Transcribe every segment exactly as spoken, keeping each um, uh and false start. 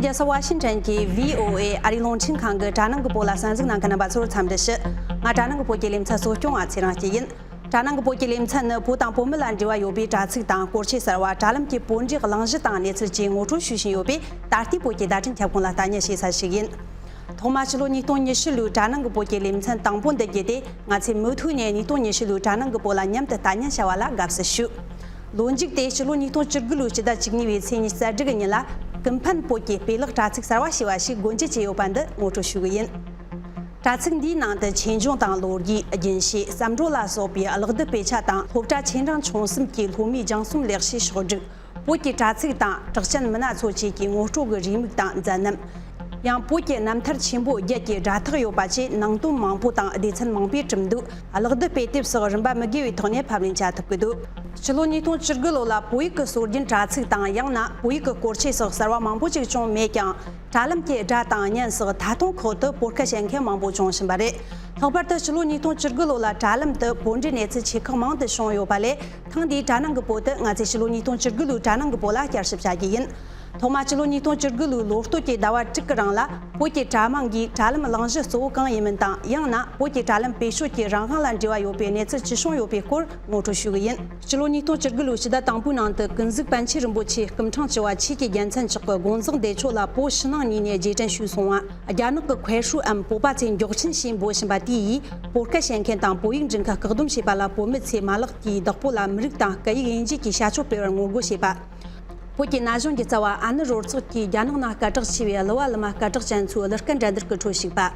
རྒྱལ་ས་ཝ་ཤིང་ཊོན་གྱི་བྷི་ཨོ་ཨེ་ཨ་རིའི་རླུང་འཕྲིན་ཁང་གི་དྲ་ནང་གི་བོད་ལ་གསན་གཟིགས་གནང་མཁན་རྣམ་པ་ཚོར་འཚམས་འདྲི་ཞུ། ང་དྲ་ནང་གི་བོད་ཀྱི་ལེ་ཚན་གཙོ་སྐྱོང་བ་ཚེ་རིང་སྐྱིད་ཡིན། དྲ་ནང་གི་བོད་ཀྱི་ལེ་ཚན་ནི་བོད་དང་བོད་མི་ལ་འབྲེལ་བ་ཡོད་པའི་དྲ་ཚིགས་དང་སྐོར་ཆས་གསར་བ། དྲ་ལམ་གྱི་བོད་འབྲེལ་གླེང་གཞི་དང་གནས་ཚུལ་བཅས་ངོ་སྤྲོད་ཞུ་བཞིན་ཡོད་པས། ད་ལྟའི་བོད་ཀྱི་བརྡ་འཕྲིན་ཁྱབ་ཁོངས་ལ་ལྟ་ཉན་བྱེད་ས་ཞིག་ཡིན། ཐོག་མ་ཕྱི་ལོ་ཉིས་སྟོང་ཉི་ཤུ་ལོའི་དྲ་ནང་གི་བོད་ཀྱི་ལེ་ཚན་དང་པོ་འདི་བརྒྱུད་དེ། ང་ཚོས་མུ་མཐུད་ནས་ཉིས་སྟོང་ཉི་ཤུ་ལོའི་དྲ་ནང་གི་བོད་ལ་མཉམ་དུ་ལྟ་ཉན་བྱ་བ་ལ་དགའ་བསུ་ཞུ། ལོ་མཇུག་སྟེ་ཕྱི་ལོ་ཉིས་སྟོང་བཅུ་དགུ་ལོའི་སྤྱི་ཟླ་བཅུ་གཉིས་པའི་ཚེས་ཉི་ཤུ་རྩ་དྲུག་གི་ཉིན་ལ། ཀུན་ཕན་བོད་ཀྱི་དཔེ་ཀློག་དྲ་ཚིགས་གསར་བ་ཞེས་པ་ཞིག་སྒོ་འབྱེད་བྱས་ཡོད་པ་འདི་ངོ་སྤྲོད་ཞུ་གི་ཡིན། དྲ་ཚིགས་འདིའི་ནང་དུ་ཆོས་འབྱུང་དང་ལོ་རྒྱུས། རྒྱུན་ཤེས། བསམ་གྲོས་ལ་སོགས་པའི་གློག་རྡུལ་དཔེ་ཆ་དང་། སློབ་གྲྭ་ཆེ་འབྲིང་ཆུང་གསུམ་གྱི་སློབ་མའི་སྦྱང་གསུམ་ལེགས་བཤད་ཕྱོགས་བསྒྲིགས། བོད་ཀྱི་དྲ་ཚིགས་དང་གྲགས་ཅན་མི་སྣ་ཚོ་བཅས་ཀྱི་ངོ་སྤྲོད་ཀྱི་རེའུ་མིག་དང་མཛད་རྣམ། ཡང་བོད་ཀྱི་རྣམ་ཐར་ཆེན་པོ་བརྒྱད་ཀྱི་སྒྲ་ཐག་ཡོད་པ་བཅས་ནང་དོན་མང་པོ་དང་སྡེ་ཚན་མང་པོས་གྲུབ་འདུག་གློག་རྡུལ་དཔེ་དེབ་སོགས་རིམ་པ་མི་དགོས་པའི་ཐོག་ནས་ཕབ་ལེན་བྱ་ཐུབ་ཀྱི་འདུག་ཕྱི་ལོ་ཉིས་སྟོང་བཅུ་དགུ་ལོ་ལ་བོད་ཡིག་གི་སྲོལ་རྒྱུན་དྲ་ཚིགས་དང་། ཡང་ན་བོད་ཡིག་གི་སྐོར་ཆས་སོགས་གསར་བ་མང་པོ་ཅིག་བྱུང་མེད་ཀྱང་། དྲ་ལམ་གྱི་སྒྲ་དང་བརྙན་སོགས་ད་དུང་ཁོག་ཏུ་སྤོ་སྐད་བཤད་མཁན་མང་པོ་བྱུང་བཞིན་པ་རེད། ལྷག་པར་དུ་ཕྱི་ལོ་ཉིས་སྟོང་བཅུ་དགུ་ལོ་ལ་དྲ་ལམ་དུ་བོད་འབྲེལ་གནས་ཚུལ་ཆེ་ཁག་མང་དུ་བྱུང་ཡོད་པ་ལས། ཐེངས་འདིའི་དྲ་ནང་གི་བོད་དུ་ང་ཚོས་ཕྱི་ལོ་ཉིས་སྟོང་བཅུ་དགུ་ལོའི་དྲ་ནང་གི་བོད་ལ་བསྐྱར་ཞིབ་བྱ་རྒྱུ་ཡིན། ཐོག་མ་ཕྱི་ལོ་ཉིས་སྟོང་བཅུ་དགུ་ལོའི་ལོ་སྟོད་ཀྱི་ཟླ་བ་དྲུག་གི་རིང་ལ། བོད་ཀྱི་དྲ་དམངས་ཀྱིས་དྲ་ལམ་གླེང་གཞི་གཙོ་བོ་གང་ཡིན་མིན་དང་། ཡང་ན་བོད་ཀྱི་དྲ་ལམ་བེད་སྤྱོད་ཀྱི་རང་དབང་ལ་འབྲེལ་བ་ཡོད་པའི་གནས་ཚུལ་ཅི་བྱུང་ཡོད་པའི་སྐོར་ངོ་སྤྲོད་ཞུ་གི་ཡིན། ཕྱི་ལོ་ཉིས་སྟོང་བཅུ་དགུ་ལོའི་ཕྱི་ཟླ་དང་པོའི་ནང་དུ། ཀུན་གཟིགས་པཎ་ཆེན་རིན་པོ་ཆེ་སྐུ་ཕྲེང་བཅུ་བ་ཆོས་ཀྱི་རྒྱལ་མཚན་མཆོག་གིས་དགོངས་རྫོགས་འདས་མཆོད་ལ་བོད་ཕྱི་ནང་གཉིས་ནས་རྗེས་དྲན་ཞུས་སོང་བ། རྒྱ་ནག་གི་快手་འམ་བོད་པ་ཚོས་མགྱོགས་འཕྲིན་ཞེས་འབོད་བཞིན་པ་དེ་ཡིས། བོད་སྐད་བཤད་མཁན་དང་བོད་ཡིག་འབྲི་མཁན་བཀག་སྡོམ་བྱས་པ་ལ། བོད་མི་ཚོས་མ་ལག་དེའི་བདག་པོ་ལ་མི་རིགས་དང་སྐད་ཡིག་དབྱེ་འབྱེད་ཀྱི་བྱ་སྤྱོད་སྤེལ་བར་ངོ་རྒོལ་བྱས་པ། བོད་ཀྱི་ན་གཞོན་གྱི་རྩ་བ་ཨ་ནུ་རོལ་ཚོགས་ཀྱིས་རྒྱ་ནག་ནང་སྐད་གྲགས་ཆེ་བའི་གླུ་བ་གླུ་མ་སྐད་གྲགས་ཅན་ཚོའི་གླུ་སྐད་འགྲན་བསྡུར་གྱི་ཁྲོད་ཞུགས་པ།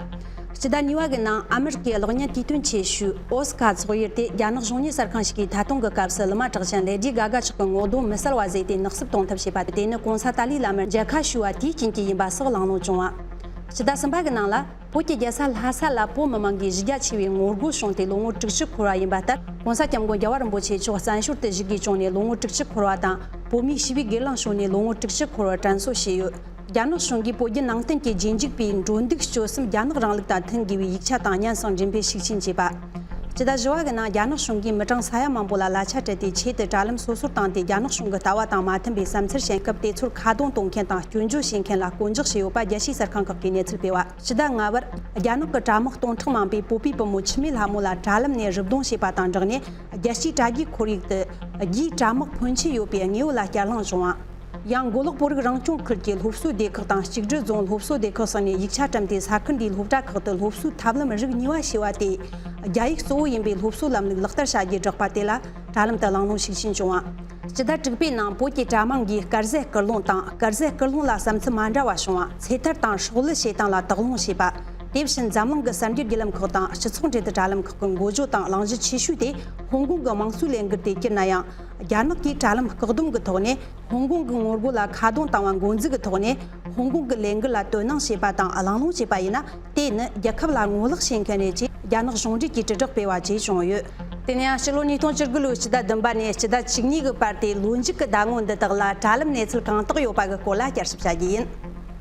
སྤྱི་ཟླ་གཉིས་པ་གི་ནང་ཨ་མི་རི་ཀའི་གློག་བརྙན་དུས་སྟོན་ཆེ་ཤོས་ཨོ་སི་ཀ་ཚོགས་ཡུལ་དེ། རྒྱ་ནག་གཞུང་གཉེར་གསར་ཁང་ཞིག་གིས་ད་དུང་གི་སྐབས་སུ་གླུ་མ་གྲགས་ཅན་ལེ་ཌི་གྷ་གྷ་མཆོག་གི་ངོ་གདོང་མི་གསལ་བ་བཟོས་ཏེ་ནག་སུབ་གཏོང་ཐབས་བྱས་པ་དེ་ནི་གོང་ས་ཏཱ་ལའི་བླ་མར་མཇལ་ཁ་ཞུ་བ་དེའི་རྐྱེན་གྱིས་ཡིན་པ་སོགས་གླེང་སློང་བྱུང་བ། སྤྱི་ཟླ་གསུམ་པ་གི་ནང་ལ། བོད་ཀྱི་རྒྱལ་ས་ལྷ་ས་ལ་བོད་མི་མང་གིས་གཞི་རྒྱ་ཆེ་བའི་ངོ་རྒོལ་བྱུང་སྟེ་ལོ་ངོ་དྲུག་ཅུ་འཁོར་བ་ཡིན་པ་ལྟར། གོང་ས་སྐྱབས་མགོན་རྒྱལ་བ་རིན་པོ་ཆེ་མཆོག་བཙན་བྱོལ་དུ་བཞུགས་དགོས་བྱུང་ནས་ལོ་ངོ་དྲུག་ཅུ་འཁོར་བ་དང་། བོད་མིའི་ཞི་བའི་སྒེར་ལངས་བྱུང་ནས་ལོ་ངོ་དྲུག་ཅུ་འཁོར་བར་དྲན་གསོ་བྱས་ཡོད། རྒྱ་ནག་གཞུང་གིས་བོད་བརྒྱུད་ནང་བསྟན་གྱི་རྗེས་འཇུག་པའི་འགྲོ་འདུག་སྤྱོད་སེམས་རྒྱ་ནག་རིང་ལུགས་དང་མཐུན་དགོས་པའི་ཡིག་ཆ་དང་སྙན་སེང་འགྲེམས་སྤེལ་ཤུགས་ཆེན་བྱས་པ། སྤྱི་ཟླ་བཞི་བ་གི་ནང་རྒྱ་ནག་གཞུང་གིས་མི་གྲངས་ས་ཡ་མང་པོ་ལ་གླ་ཆ་སྤྲད་དེ། ཆེད་དུ་དྲ་ལམ་སོ་སོར་བཏང་སྟེ། རྒྱ་ནག་གཞུང་གི་ལྟ་བ་དང་མ་མཐུན་པའི་བསམ་ཚུལ་བཤད་སྐབས། དེ་ཚོར་ཁ་རྡུང་གཏོང་མཁན་དང་སྐྱོན་བརྗོད་བྱེད་མཁན་ལ་བསྐོ་འཇོག་བྱས་ཡོད་པ། རྒྱལ་སྤྱིའི་གསར་ཁང་ཁག་གིས་གནས་ཚུལ་སྤེལ་བ། སྤྱི་ཟླ་ལྔ་བར། རྒྱ་ནག་གི་དྲ་དམག་སྟོང་ཕྲག་མང་པོས་བོད་པའི་བུ་མོ་འཆི་མེད་ལྷ་མོ་ལ་དྲ་ལམ་ནས་རུབ་རྡུང་བྱས་པ་དང་སྦྲགས་ནས། རྒྱལ་སྤྱིའི་དྲ་རྒྱའི་ཁོར་ཡུག་ཏུ། རྒྱའི་དྲ་དམག་ཕོན་ཆེ་ཡོད་པའི་དངོས་པོ་ལ་བསྐྱར་ལེན་བྱུང་བ། ཡང་མགོ་ལོག་བོད་རིགས་རང་སྐྱོང་ཁུལ་གྱི་སློབ་གསོ་སྡེ་ཁག་དང་། གཅིག་སྒྲིལ་རྫོང་སློབ་གསོ་སྡེ་ཁག་སོགས་ནས་ཡིག་ཆ་བཀྲམ་སྟེ། ས་ཁུལ་འདིའི་སློབ་གྲྭ་ཁག་ཏུ་སློབ་གསོའི་ཐབས་ལམ་རིགས་གཉིས་པ་ཞེས་པ་སྟེ། རྒྱ་ཡིག་གཙོ་བོ་ཡིན་པའི་སློབ་གསོའི་ལམ་ལུགས་ལག་བསྟར་བྱ་རྒྱུའི་དྲག་པ་དེ་ལ། དྲ་ལམ་དུ་གླེང་སློང་ཤུགས་ཆེན་བྱུང་བ། སྤྱི་ཟླ་དྲུག་པའི་ནང་བོད་ཀྱི་དྲ་དམངས་ཀྱིས་དཀར་ཟས་སྐུལ་སློང་དང་། དཀར་ཟས་སྐུལ་སློང་ལ་བསམ་ཚུལ་མ་འདྲ་བ་བྱུང་བ། ཚེ་ཐར་དང་སྲོག་བླུ་བྱེད་སྟངས་ལ་དོགས་སློང་བྱས་པ། དེ་བཞིན་འཛམ་གླིང་གི་གསར་འགྱུར་བརྒྱུད་ལམ་ཁག་དང་། སྤྱི་ཚོགས་འབྲེལ་མཐུད་དྲ་ལམ་ཁག་གི་འགོ་བརྗོད་དང་གླེང་གཞི་ཆེ་ཤོས་དེ། ཧོང་ཀོང་གི་དམངས་གཙོའི་ལས་འགུལ་དེ་གྱུར་ན་ཡང་། རྒྱ་ནག་གིས་དྲ་ལམ་བཀག་སྡོམ་གྱི་ཐོག་ནས། ཧོང་ཀོང་གི་ངོ་རྒོལ་ལ་ཁ་རྡུང་བཏང་བ་འགོ་འཛུགས་ཀྱི་ཐོག་ནས། ཧོང་ཀོང་གི་ལས་འགུལ་ལ་དོ་སྣང་བྱས་པ་དང་གླེང་སློང་བྱས་པ་ཡིན་ན། དེ་ནི་རྒྱལ་ཁབ་ལ་ངོ་ལོག་བྱེད་མཁན་རེད་ཅེས་རྒྱ་ནག་གཞུང་འབྲེལ་གྱིས་དྲིལ་བསྒྲགས་སྤེལ་བ་བཅས་བྱུང་ཡོད། དེ་ནས་ཡང་ཕྱི་ལོ་ཉིས་སྟོང་བཅུ་དགུ་ལོའི་ཕྱི་ཟླ་བདུན་པ་ནས་ཕྱི་ཟླ་བཅུ་གཉིས་ཀྱི་བར་དེའི་ལོ་མཇུག་གི་ཟླ་ངོ་འདི་དག་ལ་དྲ་ལམ་གནས་ཚུལ་གང་དག་ཡོད་པ་གི་སྐོར་ལ་བསྐྱར་ཞིབ་བྱ་རྒྱུ་ཡིན།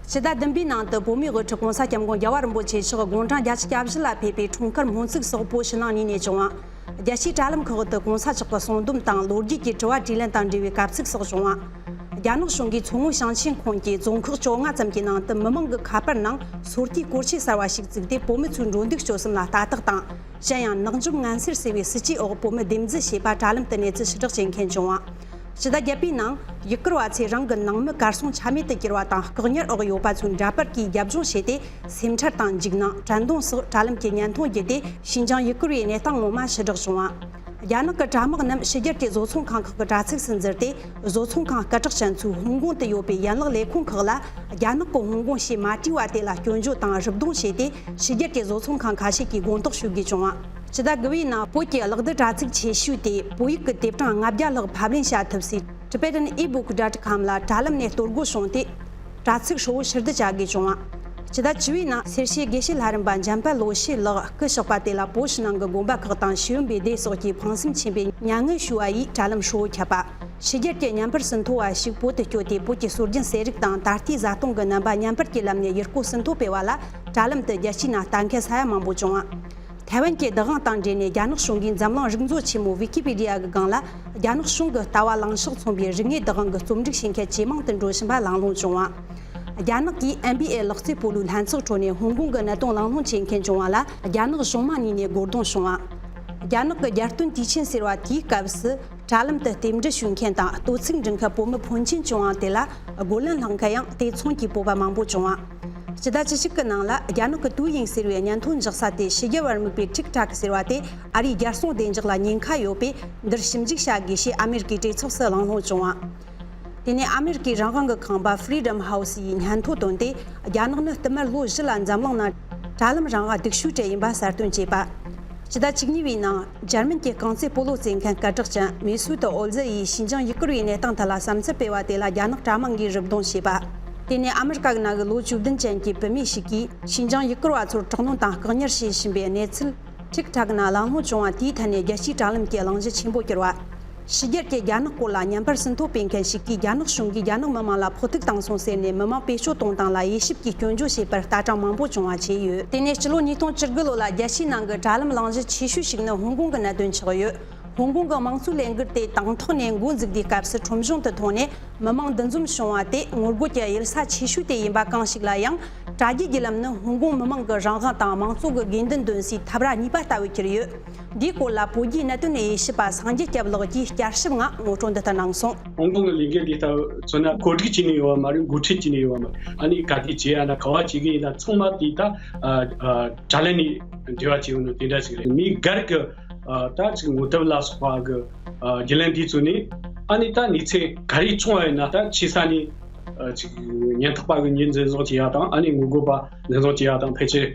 ཕྱི་ཟླ་བདུན་པའི་ནང་དུ་བོད་མིའི་དབུ་ཁྲིད་གོང་ས་སྐྱབས་མགོན་རྒྱལ་བ་རིན་པོ་ཆེ་མཆོག་དགུང་གྲངས་བརྒྱད་ཅུ་གྱ་བཞི་ལ་ཕེབས་པའི་འཁྲུངས་སྐར་སྨོན་ཚིག་སོགས་བོད་ཕྱི་ནང་གཉིས་ནས་བྱུང་བ། རྒྱལ་སྤྱིའི་དྲ་ལམ་ཁག་ཏུ་གོང་ས་མཆོག་གི་གསུང་འདོམས་དང་ལོ་རྒྱུས་ཀྱི་དྲི་བ་དྲིས་ལན་དང་འབྲེལ་བའི་དཀའ་ཚིག་སོགས་བྱུང་བ། རྒྱ་ནག་གཞུང་གིས་མཚོ་སྔོན་ཞིང་ཆེན་ཁོངས་ཀྱི་རྫོང་ཁག་བཅོ་ལྔ་ཙམ་གྱི་ནང་དུ་མི་མང་གི་ཁ་པར་ནང་སོར་ཐིག་སྐོར་ཆས་གསར་བ་ཞིག་བཙུགས་ཏེ། བོད་མི་ཚོའི་འགྲོ་འདུག་སྤྱོད་སེམས་ལ་ལྟ་རྟོག་དང་། གཞན་ཡང་ནག་འཇོམས་ངན་སེལ་ཟེར་བའི་སྲིད་ཇུས་འོག་བོད་མི་འདེམས་རྩིས་བྱས་པ་དྲ་ལམ་དུ་གནས་ཚུལ་ཕྱིར་བསྒྲགས་བྱེད་མཁན་བྱུང་བ། ཕྱི་ཟླ་བརྒྱད་པའི་ནང་ཡུ་གུར་བ་ཚོས་རང་གི་ནང་མི་གར་སོང་ཆ་མེད་དུ་གྱུར་བ་དང་། བཀག་ཉར་འོག་ཡོད་པ་ཚོའི་འདྲ་པར་གྱིས་རྒྱབ་ལྗོངས་བྱས་ཏེ། སེམས་ཁྲལ་དང་འཇིགས་སྣང་། དྲན་གདུང་སོགས་དྲ་ལམ་གྱི་བརྙན་ཐུང་བརྒྱུད་དེ། ཤིན་ཅང་ཡུ་གུར་བའི་གནས་སྟངས་ངོ་མ་ཕྱིར་བསྒྲགས་བྱུང་བ། རྒྱ་ནག་གི་དྲ་དམག་རྣམས་ཕྱི་རྒྱལ་གྱི་བཟོ་ཚོང་ཁང་ཁག་གི་དྲ་ཚིགས་སུ་འཛུལ་ཏེ། བཟོ་ཚོང་ཁང་སྐད་གྲགས་ཅན་ཚོས་ཧོང་ཀོང་དུ་ཡོད་པའི་ཡན་ལག་ལས་ཁུངས་ཁག་ལ། རྒྱ་ནག་གི་ཧོང་ཀོང་ཞེས་མ་བྲིས་པ་དེ་ལ་སྐྱོན་བརྗོད་དང་རུབ་རྡུང་བྱས་ཏེ། ཕྱི་རྒྱལ་གྱི་བཟོ་ཚོང་ཁང་ཁ་ཤས་ཀྱིས་སྒོ་འདོགས་ཞུ་དགོས་བྱུང་བ། ཕྱི་ཟླ་དགུ་པའི་ནང་བོད་ཀྱི་གློག་རྡུལ་དྲ་ཚིགས་ཆེ་ཤོས་དེ། བོད་ཡིག་གི་དེབ་གྲངས་ལྔ་བརྒྱ་ལྷག་ཕབ་ལེན་བྱ་ཐུབ་སའི་Tibetan ebook dot com ལ་དྲ་ལམ་ནས་གཏོར་རྒོལ་བྱུང་སྟེ། དྲ་ཚིགས་ཧྲིལ་བོ་ཕྱིར་བསྡུ་བྱ་དགོས་བྱུང་བ། ཕྱི་ཟླ་བཅུ་པའི་ནང་སེར་བྱེས་དགེ་བཤེས་ལྷ་རམས་པ་འཇམ་དཔལ་བློ་ཤེས་ལགས་སྐུ་གཤེགས་པ་དེ་ལ་བོད་ཕྱི་ནང་གི་དགོན་པ་ཁག་དང་ཤེས་ཡོན་པའི་སྡེ་སོགས་ཀྱིས་ཕངས་སེམས་ཆེན་པོས་མྱ་ངན་ཞུ་བ་ཡིས་དྲ་ལམ་ཧྲིལ་བོ་ཁྱབ་པ། ཕྱི་རྒྱལ་གྱི་བརྙན་པར་ཟིན་ཐོ་བ་ཞིག་བོད་དུ་བསྐྱོད་དེ། བོད་ཀྱི་སྲོལ་རྒྱུན་ཟས་རིགས་དང་ད་ལྟའི་བཟའ་བཏུང་གི་རྣམ་པ་བརྙན་པར་གྱི་ལམ་ནས་ཡུལ་སྐོར་ཟིན་ཐོ་སྤེལ་བ་ལ། དྲ་ལམ་དུ་རྒྱལ་སྤྱིའི་ནང་ལྟ་མཁན་ས་ཡ་མང་པོ་བྱུང་བ། ཐའེ་ཝན་གྱི་བདག་དབང་དང་འབྲེལ་ནས་རྒྱ་ནག་གཞུང་གིས་འཛམ་གླིང་རིག་མཛོད་ཆེན་མོ་Wikipedia གི་སྒང་ལ། རྒྱ་ནག་གཞུང་གི་ལྟ་བ་ལངས་ཕྱོགས་མཚོན་པའི་རིག་གནས་བདག་དབང་གི་རྩོམ་སྒྲིག་བྱེད་མཁན་ཇེ་མང་དུ་འགྲོ་བཞིན་པ་གླེང་སློང་བྱུང་བ། རྒྱ་ནག་གིས་ཨེན་བྷི་ཨེ་ལག་རྩེད་སྤོ་ལོའི་ལྷན་ཚོགས་ཁྲོད་ནས་ཧོང་ཀོང་གི་གནད་དོན་གླེང་སློང་བྱེད་མཁན་བྱུང་བ་ལ་རྒྱ་ནག་གཞུང་མང་གཉིས་ནས་རྒོལ་རྡུང་བྱུང་བ། རྒྱ་ནག་གི་རྒྱལ་སྟོན་དུས་ཆེན་ཟེར་བ་དེའི་སྐབས་སུ། དྲ་ལམ་དུ་རྟེན་འབྲེལ་ཞུ་མཁན་དང་དོ་ཚིགས་འབྲི་མཁན་བོད་མི་ཕོན་ཆེན་བྱུང་བ་དེ་ལ་རྒོལ་ལན་སློང་མཁན་ཡང་དེ་མཚུངས་ཀྱི་བོད་པ་མང་པོ་བྱུང་བ། སྤྱི་ཟླ་བཅུ་གཅིག་གི་ནང་ལ་རྒྱ་ནག་གི་ཏུའུ་ཡིང་ཟེར་བའི་བརྙན་ཐུང་འཇོག་ས་དེ་ཕྱི་རྒྱལ་བར་དམིགས་པའི་ཊིག་ཊོག་ཟེར་བ་དེ་ཨ་རིའི་རྒྱལ་སྲུང་བདེ་འཇགས་ལ་ཉེན་ཁ་ཡོད་པས་འདིར་ཞིབ་འཇུག་བྱ་དགོས་ཞེས་ཨ་མེ་རི་ཀའི་གྲོས་ཚོགས་སུ་གླེང་སློང་བྱུང་བ། དེ་ནས་ཨ་མེ་རི་ཀའི་རང་དབང་གི་ཁང་པ་Freedom House ཡིས་སྙན་ཐོ་བཏོན་ཏེ། རྒྱ་ནག་ནི་བསྟུད་མར་ལོ་བཞི་ལ་འཛམ་གླིང་ནང་དྲ་ལམ་རང་དབང་སྡུག་ཤོས་གྲས་ཡིན་པ་གསལ་སྟོན་བྱས་པ། ཕྱི་ཟླ་བཅུ་གཉིས་པའི་ནང་འཇར་མན་གྱི་རྐང་རྩེད་སྤོ་ལོ་རྩེད་མཁན་སྐད་གྲགས་ཅན་མེ་སུད་ཨོ་ཛི་ཡིས་ཞིན་ཅང་ཡུ་གུར་བའི་གནས་སྟངས་ཐད་ལ་བསམ་ཚུལ་སྤེལ་བ་དེ་ལ་རྒྱ་ནག་དྲ་དམངས་ཀྱིས་རུབ་རྡུང་བྱས་པ། དེ་ནས་ཨ་མེ་རི་ཀ་ནང་གི་ལོ་བཅུ་བདུན་ཅན་གྱི་བུད་མེད་ཞིག་གིས་ཞིན་ཅང་ཡུ་གུར་བ་ཚོར་དྲག་གནོན་དང་བཀག་ཉར་བྱེད་བཞིན་པའི་གནས་ཚུལ། ཊིག་ཊོག་ནང་གླེང་སློང་བྱུང་བ་དེའི་ཐད་ནས་རྒྱལ་སྤྱིའི་དྲ་ལམ་གྱི་གླེང་གཞི་ཆེན་པོ་གྱུར་བ། ཕྱི་རྒྱལ་གྱི་རྒྱ་ནག་སྐོར་ལ་བརྙན་པར་ཟིན་ཐོ་སྤེལ་མཁན་ཞིག་གིས་རྒྱ་ནག་གཞུང་གིས་རྒྱ་ནག་མི་དམངས་ལ་ཕོག་ཐུག་བཏང་སོང་ཟེར་ནས་མི་དམངས་བེད་སྤྱོད་གཏོང་སྟངས་ལ་དབྱེ་ཞིབ་ཀྱིས་སྐྱོན་བརྗོད་བྱས་པར་ལྟ་གྲངས་མང་པོ་བྱུང་བ་བྱས་ཡོད། དེ་ནས་སྤྱི་ལོ་ཉིས་སྟོང་བཅུ་དགུ་ལོ་ལ་རྒྱལ་སྤྱིའི་ནང་གི་དྲ་ལམ་གླེང་གཞི་ཆེ་ཤོས་ཤིག་ནི་ཧོང་ཀོང་གི་གནད་དོན་ཆགས་ཡོད། ཧོང་ཀོང་གི་དམངས་གཙོའི་ལས་འགུལ་དེ་དང་ཐོག་ནས་འགོ་འཛུགས་དུས་སྐབས་སུ་ཁྲོམ་གཞུང་དུ་ཐོན་ནས། མི་མང་འདུ་འཛོམས་བྱུང་བ་དེ་ངོ་རྒོལ་གྱི་གཡུལ་ས་ཆེ་ཤོས་དེ་ཡིན་པ་གང་ཞིག་ལ་ཡང་། དྲ་རྒྱའི་བརྒྱུད་ལམ་ནི་ཧོང་ཀོང་མི་མང་གི་རང་དབང་དང་དམངས་གཙོ་གི་དགོས་འདུན་འདོན་སའི་ཐབས་ར་གཉིས་པ་ལྟ་བུ་གྱུར་ཡོད། འདིའི་སྐོར་ལ་བོད་བརྒྱུད་གནད་དོན་དབྱེ་ཞིབ་པ་སངས་རྒྱས་སྐྱབས་ལགས་ཀྱིས་བསྐྱར་ཞིབ་ངང་ངོ་སྤྲོད་འདི་ལྟར་གནང་སོང་། ཧོང་ཀོང་གི་ལས་འགུལ་འདི་ལྟ་བུ་མཚོན་ན་གོ་སྒྲིག་བྱས་ནས་ཡོད་པ་མ་རེད། འགོ་ཁྲིད་བྱས་ནས་ཡོད་པ་མ་རེད། ཨ་ནི་ག་དུས་བྱས་ཡ་ན་ག་བ་བྱེད་ཀྱི་ཡིན་ན་ཚང་མ་དེ་ད་དྲ་ལམ་ནས་འབྲེལ་བ་བྱས་ཡོང་ནོ་དེ་འདྲ་ཞིག་རེད། མི་སྒེར་གྱི་ད་ཅིག་ངོ་དེབ་ལ་སོགས་པ་གི་བརྒྱུད་ལམ་འདི་ཚོ་ནས་ཨ་ནི་ད་གནས་ཚུལ་ག་རེ་བྱུང་བ་ཡིན་ན་ད་ཆེ་ས་ནས་ཅིག་ཉེན་རྟོག་པ་གི་མི་འཛིན་བཟུང་བྱེད་ཡ་དང་ཨ་ནི་ངོ་རྒོལ་པ་འཛིན་བཟུང་བྱེད་ཡ་དང་ཕལ་ཆེར་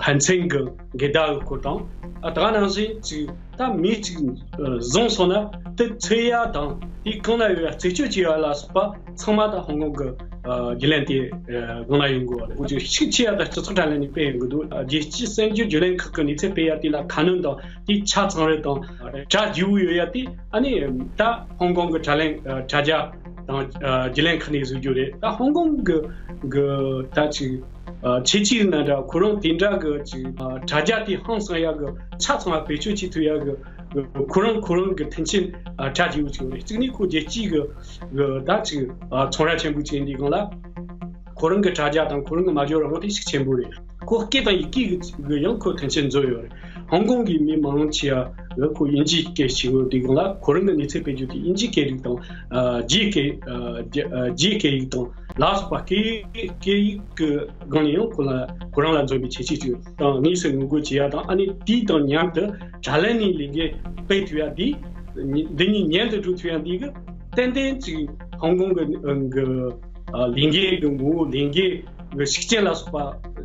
ཕན་ཚུན་གི་འགལ་ཟླ་གི་སྐོར་དང་ཨ་ད་ག་ནང་བཞིན་ཅིག་ད་མི་ཅིག་བཟུང་སོང་ན་དེ་འཚོལ་ཡ་དང་དེ་གང་ན་ཡོད་ཡ་རྩད་གཅོད་བྱེད་ཡ་ལ་སོགས་པ་ཚང་མ་ད་ཧོང་ཀོང་གི་བརྒྱུད་ལམ་དེ་སྒང་ལ་ཡོང་དགོས་པ་རེད། འུ་ཅག་ཤུགས་ཆེ་ཡ་ད་སྤྱི་ཚོགས་དྲ་ལམ་ནས་སྤེལ་ཡོང་གི་འདུག་རྒྱལ་སྤྱིའི་གསར་འགྱུར་བརྒྱུད་ལམ་ཁག་གི་གནས་ཚུལ་སྤེལ་ཡ་དེ་ལ་ཁ་སྣོན་དང་དེ་ཆ་ཚང་རེ་དང་གྲ་རྒྱས་པོ་ཡོད་ཡ་དེ་ཨ་ནི་ད་ཧོང་ཀོང་གི་དྲ་ལམ་དྲ་རྒྱ་དང་བརྒྱུད་ལམ་ཁག་ནས་བཟོ་རྒྱུ་རེད། ད་ཧོང་ཀོང་གི་གི་ད་ཅིག་ཁྱེད་ཅིག་ན་འདྲ་ཁོ་རང་དེ་འདྲ་གི་ཅིག་དྲ་རྒྱ་དེ་ཧང་སང་ཡ་གི་ཆ་ཚང་བ་བེད་སྤྱོད་བྱེད་ཐུབ་ཡ་གི་ཁོ་རང་ཁོ་རང་གི་མཐུན་རྐྱེན་གྲ་རྒྱས་པོ་ཅིག་ཡོད་རེད། གཅིག་ནི་ཁོ་རྒྱལ་སྤྱིའི་གི་གི་ད་ཅིག་ཚོང་ར་ཆེན་པོ་ཅིག་ཡིན་དུས་སྒང་ལ་ཁོ་རང་གི་དྲ་རྒྱ་དང་ཁོ་རང་གི་མ་འཇོག་རང་དབང་དེ་ཤུགས་ཆེན་པོ་རེད། ཁོ་སྐད་དང་ཡི་གེ་གི་གི་ཡང་ཁོ་མཐུན་རྐྱེན་བཟོས་ཡོད་རེད། ཧོང་ཀོང་གི་མི་མང་ཆེ་བ་གི་ཁོ་དབྱིན་ཇིའི་སྐད་ཤེས་ཡོད་དུས་སྒང་ལ་ཁོ་རང་གི་གནས་ཚུལ་སྤེལ་རྒྱུ་དེ་དབྱིན་ཇིའི་སྐད་རིགས་དང་རྒྱའི་སྐད་རྒྱའི་སྐད་ཡིག་དང་ལ་སོགས་པ་སྐད་སྐད་ཡིག་གི་སྒང་ནས་ཡང་ཁོ་ལ་ཁོ་རང་ལ་འཛོམས་པའི་ཁྱད་ཆོས་ཅིག་ཡོད་དང་དངོས་སུ་ངོ་རྒོལ་བྱེད་ཡ་དང་ཨ་ནི་དེའི་དང་མཉམ་དུ་དྲ་ལམ་ནས་ལས་འགུལ་སྤེལ་ཐུབ་ཡ་འདི་འདི་གཉིས་མཉམ་དུ་འགྲོ་ཐུབ་ཡ་འདི་གི་ཏན་ཏན་ཅིག་ཧོང་ཀོང་གི་གི་ལས་འགུལ་གི་ངོ་བོ་ལས་འགུལ་གི་ཤུགས་རྐྱེན་ལ་སོགས་པ་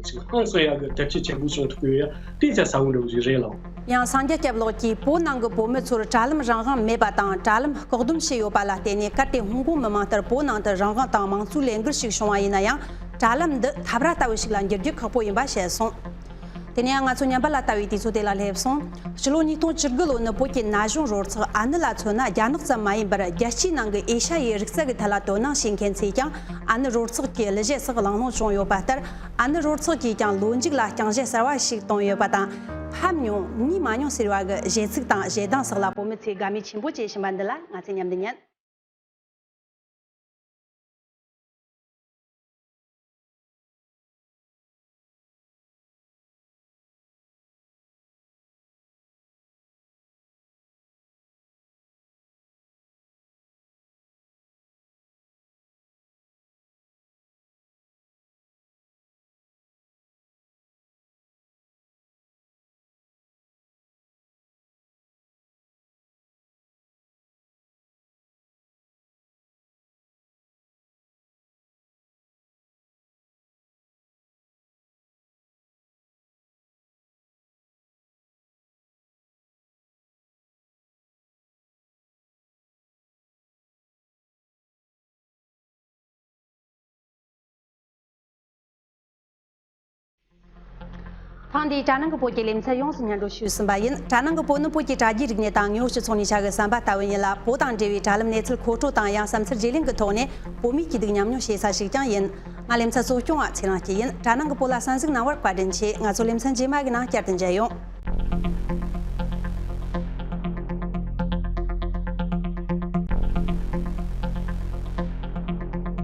ཅིག་ཧང་སང་ཡ་གི་གྲུབ་ཆ་ཆེན་པོ་བྱུང་ཐུབ་ཀྱི་ཡོད་ཡ་དེ་ཚ་ས་བོ་འདྲ་བོ་ཞིག་རེད་ལགས། ཡང་སངས་རྒྱས་སྐྱབས་ལགས་ཀྱིས་བོད་ནང་གི་བོད་མི་ཚོར་དྲ་ལམ་རང་དབང་མེད་པ་དང་དྲ་ལམ་བཀག་སྡོམ་བྱས་ཡོད་པ་ལ་བརྟེན་ནས་གལ་ཏེ་ཧོང་ཀོང་མི་མང་ལྟར་བོད་ནང་དུ་རང་དབང་དང་དམངས་གཙོའི་ལས་འགུལ་ཞིག་བྱུང་བ་ཡིན་ན་ཡང་དྲ་ལམ་འདི་འཐབ་ར་ལྟ་བུ་ཞིག་ལ་འགྱུར་རྒྱུ་ཁག་པོ་ཡིན་པ་བཤད་སོང་། དེ་ནས་ང་ཚོ་ཉམས་པ་ལ་ལྟ་བའི་དུས་ཚོད་དེ་ལ་སླེབས་སོང་། ཕྱི་ལོ་ཉིས་སྟོང་བཅུ་དགུ་ལོ་ནི་བོད་ཀྱི་ན་གཞོན་རོལ་ཚོགས་ཨ་ནི་ལ་མཚོན་ན་རྒྱ་ནག་ཙམ་མ་ཡིན་པར་རྒྱལ་སྤྱིའི་ནང་གི་ཨེ་ཤ་ཡའི་རིག་རྩལ་གྱི་ཐད་ལ་དོ་སྣང་བྱེད་མཁན་ཚོས་ཀྱང་ཨ་ནི་རོལ་ཚོགས་ཀྱི་གླུ་གཞས་སོགས་གླེང་སློང་བྱུང་ཡོད་པ་ལྟར། ཨ་ནི་རོལ་ཚོགས་ཀྱིས་ཀྱང་ལོ་མཇུག་ལ་རྐྱང་གཞས་གསར་བ་ཞིག་བཏོན་ཡོད་པ་དང་། ཕབ་མྱོང་། ཉན་མ་མྱོང་ཟེར་བ་གི་གཞས་ཚིག་དང་གཞས་གདངས་སོགས་ལ་བོད་མི་ཚོས་དགའ་མོས་ཆེན་པོ་བྱེད་བཞིན་པ་འདི་ལ་ང་ཚོས་མཉམ་དུ་ཉན། ཐེངས་འདིའི་དྲ་ནང་གི་བོད་ཀྱི་ལེ་ཚན་ཡོངས་སུ་སྙན་སྒྲོན་ཞུས་ཟིན་པ་ཡིན། དྲ་ནང་གི་བོད་ནི་བོད་ཀྱི་དྲ་རྒྱའི་རིག་གནས་དང་དངོས་ཡོད་སྤྱི་ཚོགས་གཉིས་ཆ་གི་ཟམ་པ་ལྟ་བུ་ཡིན་ལ། བོད་དང་འབྲེལ་བའི་དྲ་ལམ་གནས་ཚུལ་མཁོ་སྤྲོད་དང་ཡང་བསམ་ཚུལ་བརྗེ་ལེན་གྱི་ཐོག་ནས་བོད་མིའི་སྐྱིད་སྡུག་མཉམ་མྱོང་བྱེད་ས་ཞིག་ཀྱང་ཡིན། ང་ལེ་ཚན་གཙོ་སྐྱོང་བ་ཚེ་རིང་སྐྱིད་ཡིན། དྲ་ནང་གི་བོད་ལ་གསན་གཟིགས་གནང་བར་བཀའ་དྲིན་ཆེ། ང་ཚོ་ལེ་ཚན་རྗེས་མ་གི་ནང་བསྐྱར་དུ་མཇལ་ཡོང་།